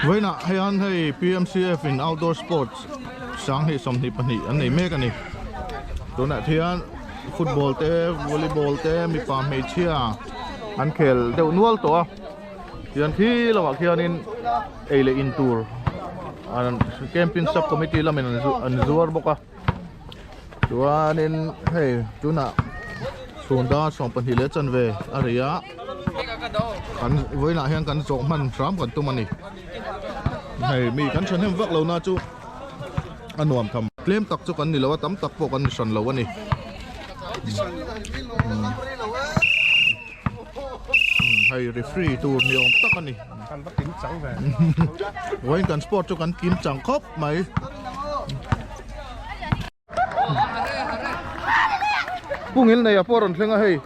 Vawiinah hian hei PMCF in outdoor sports sanghnih 22 an nei mek a ni. Tunah hian football te volleyball te mipa hmeichhia an khel deuh nual tawh a. Tichuan khi lamah khianin ei leh in tur an camping sub committee lamin an zuar bawk a. Chuanin hei tunah chhun dar 12 leh chanve a ri a kan vawiinah hian kan zawh hman hram kan tum a ni hei mi kan thahnem vak lo na chu a nuam tham tlem tak chu kan ni lo a tam tak pawh kan ni hran lo a ni. Hei referee tur ni awm tak a ni. Kan va kim chang ve. Vawiin kan sport chu kan kim chang khawp mai. Pu Ngilneia pawh a rawn thleng a hei.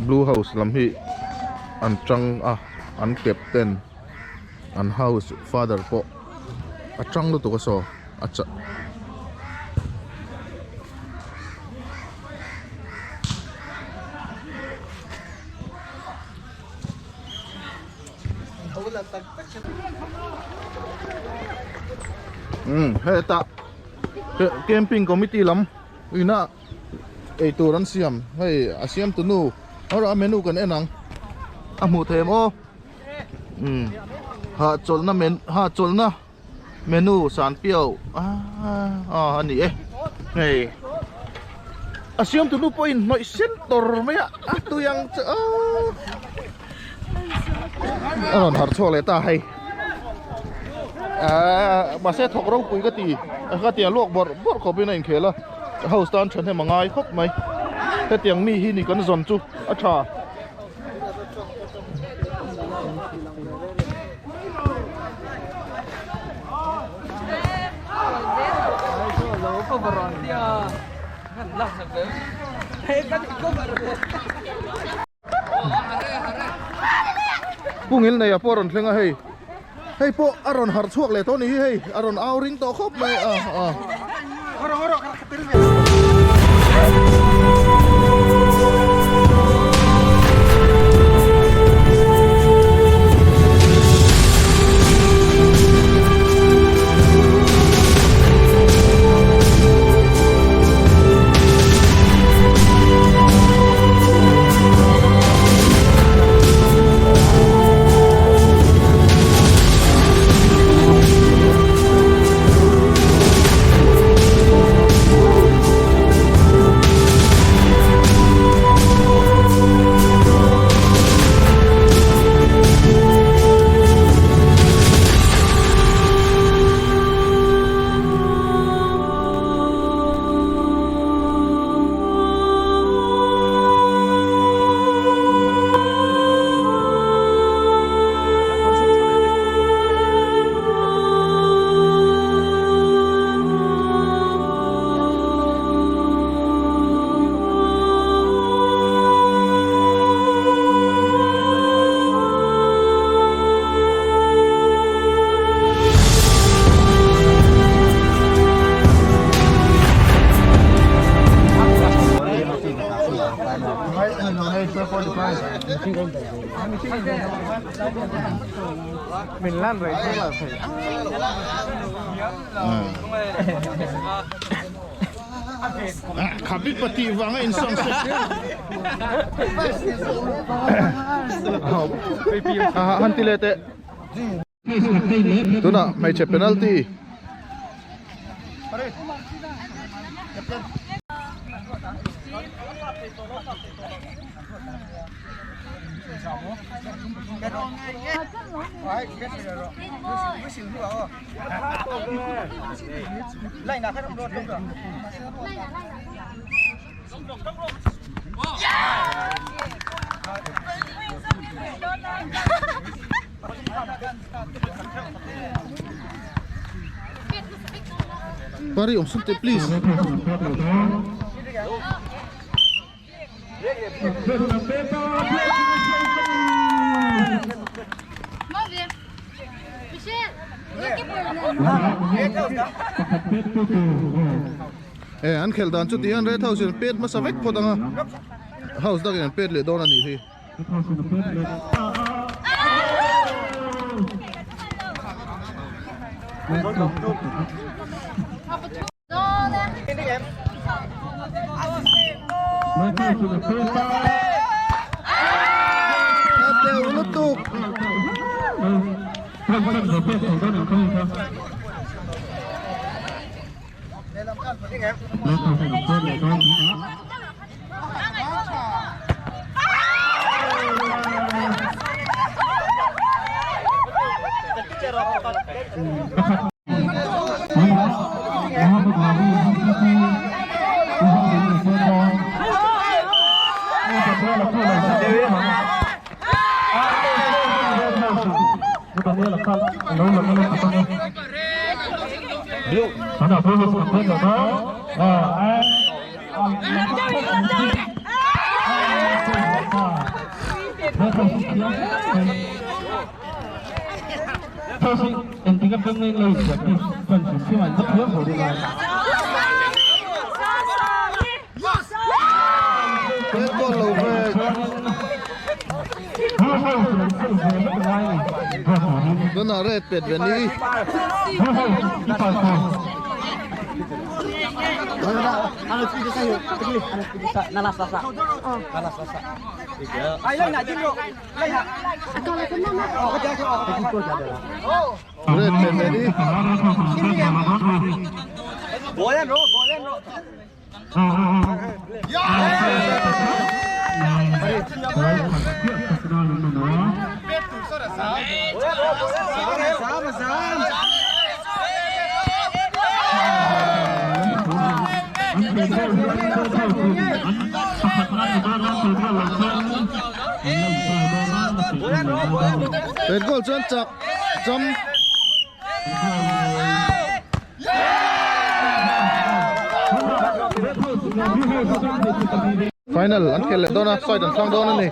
Blue house lam hi an tang a an captain an house father pawh a tang lutuk a saw a chah umm hetah camping committee lam ina Eitur an siam hei a siam tu nu erawh a menu kan en ang a hmuh theih em aw umm hahchawlhna men hahchawlhna menu san piau ah a ni e hei a siam tu nu pawhin hnawih sen tawr mai a a tui ang chu aw a rawn harh chhuak leh ta hei ahh mahse thawk ropui ka ti ka ti a luak bawrh bawrh khawpin a inkhel a house tan thahnem a ngai khawp mai hetiang mi hi ni kan zawn chu a tha. Pu Ngilneia pawh a rawn thleng a hei hei pawh a rawn harh chhuak leh tawh a ni hi hei a rawn au ring tawh khawp mai a a. Khabi pati vanga in sang se han ti leh teh tunah hmeichhe penalty Pari awm sum teh please. E an khelh dan chu tihian red house in pet hmasa vek phawt ang a house dangin an pet leh dawn a nih hi. Lutuk. Tunah red pet ve ni. Red pet ve ni. Red goal chuan chak cham Final an khel leh dawn a side an thlang dawn a ni.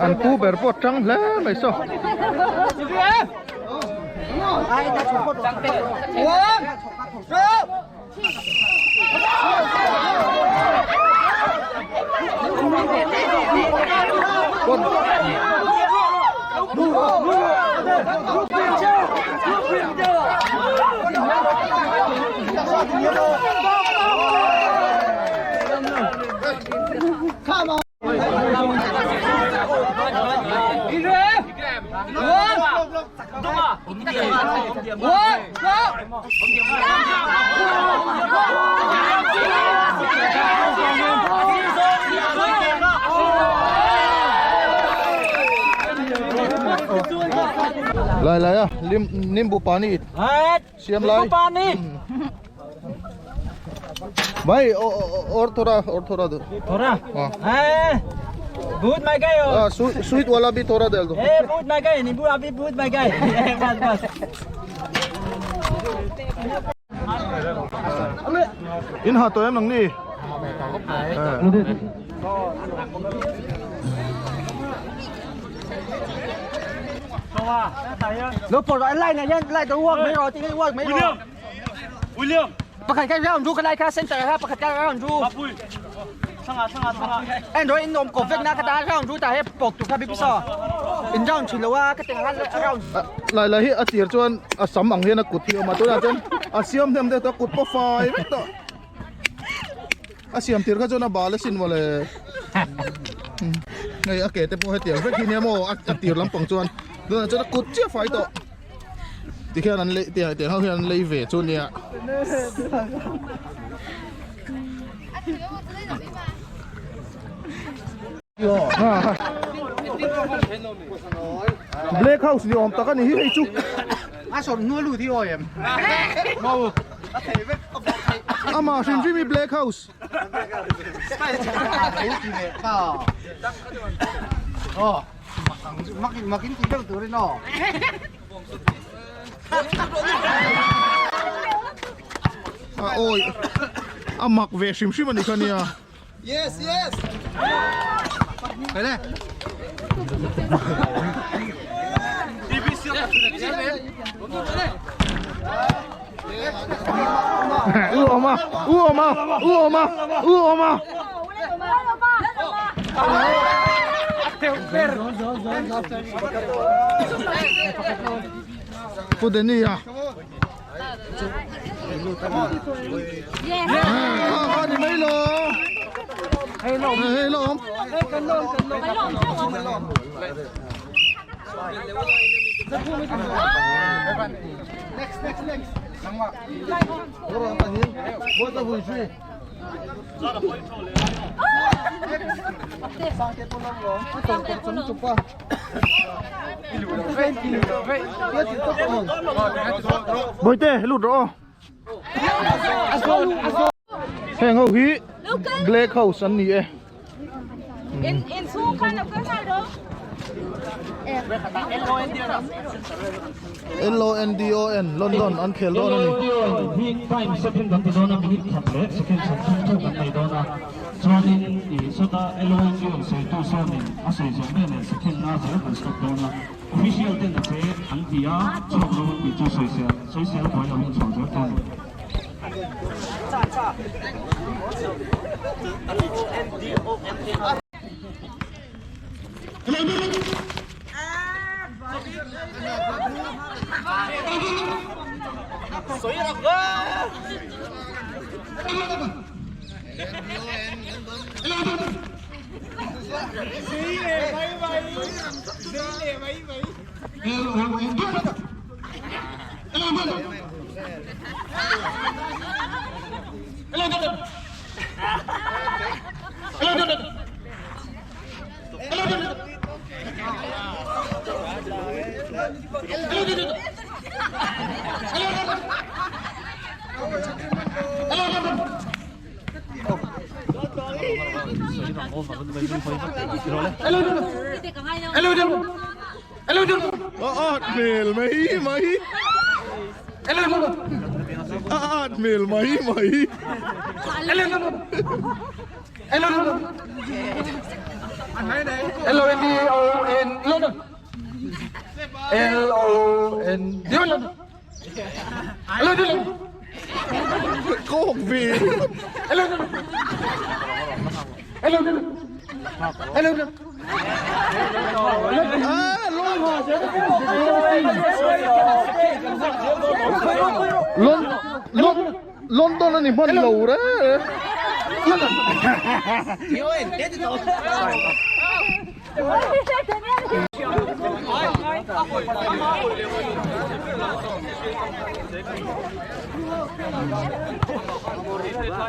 An pu ber pawh tang hle mai saw. Lai lai a lim nimbu pani siam lai pani भाई और थोड़ा और थोड़ा दो थोड़ा हाँ। ए भूत में गए हो हाँ स्वीट वाला भी थोड़ा दे दो ए भूत में गए नींबू अभी भूत में गए बस बस in ha to em nang ni Lúc bỏ rồi lại này lại tôi uống mấy rồi thì uống mấy rồi William Pakhat ka round ru ka lai kha center ha pakhat ka round ru Mapui Sanga sanga sanga en rồi in nom ko vek na ka ta round ru ta he pok tu kha bi so in round chin lo wa ka teng han round lai lai hi a tir chuan a sam ang hian a kut hi a awm a tunah chuan a siam hnem deuh tawh a kut pawh fai vek tawh a siam tir kha chuan a bal a sin mawle hei a ke te pawh hetiang vek hi nia maw a tir lampang chuan tunah chuan a kut chiah fai tawh tikhian an lei tiang tiang ho hian an lei ve chu nia. Black house ni awm tak a ni hi hei chu. A sawm hnu a lut hi awi em? Amah hrim hrim hi black house. A awi a mak ve hrim hrim a ni kha nia. Yes, yes. U awm a, u awm a, u awm a, u awm a. Pu Danny a. Kha kha ni mai lo. Hei lo. Hei lo. Next, next, next. Bawihte lut rawh aw. Heng ho hi Black House an ni e. L O N D O N London an khel dawn a ni. Hi time second kan ti dawn a minute khat leh second 30 theuh kan nei dawn a chuanin ih sawta L O N D O N sawitu sawnin a sawi zawh vel leh second na zel kan stop dawn a official ten a che an ti a chhuak lo an tih chu sawisel sawisel buai loin chhuah zel dawn a ni. A at hmel mai mai A at hmel mai mai. L O N D O N London L O N D London L O N D Có học vì L O N L O N L O N À, Lon Lon London anh hman lo re.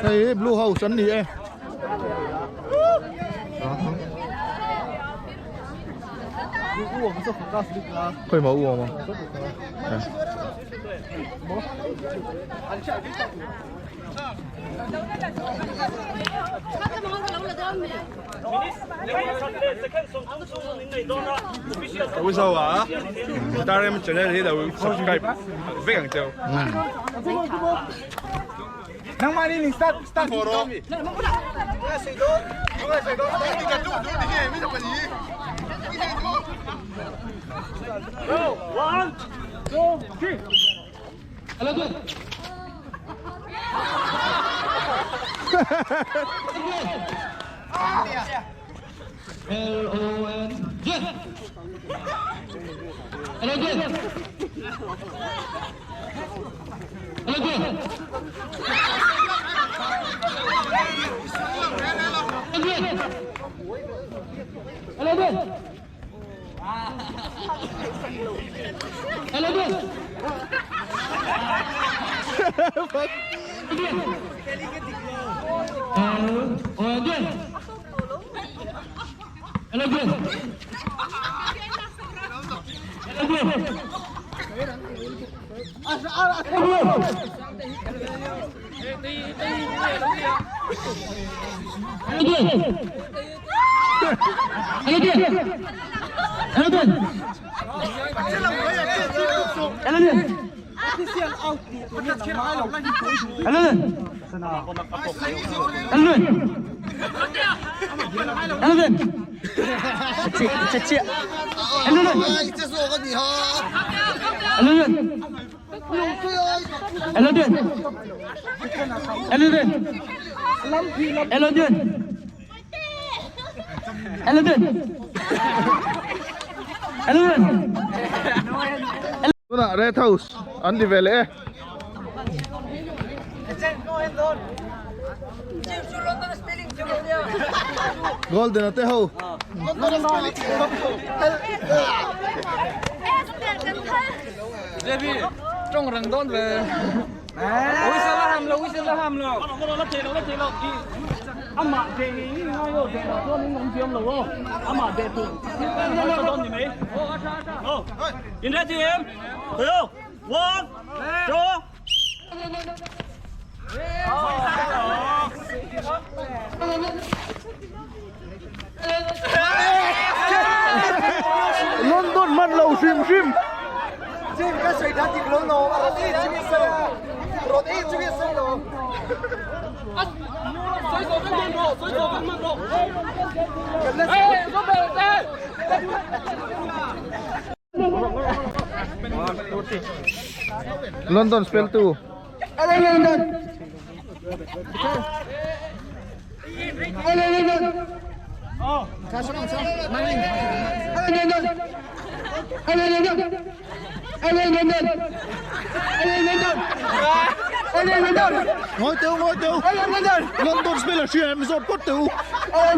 Hei Blue House an ni e. Khoi ma u awm a. Darem channel hi lo subscribe vek ang cheu. L O N G L O N G L O N G L O N G L O N G L O N G L O N G L O N G Tunah Red House an ti ve leh e. Golden a te ho. In ready em? Two, one, two. London man lo hrim hrim. London spell tu. Ngồi tiêu, ngồi tiêu. London spell là chuyện em giọt cốt tiêu. A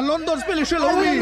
London spell là chuyện lâu gì.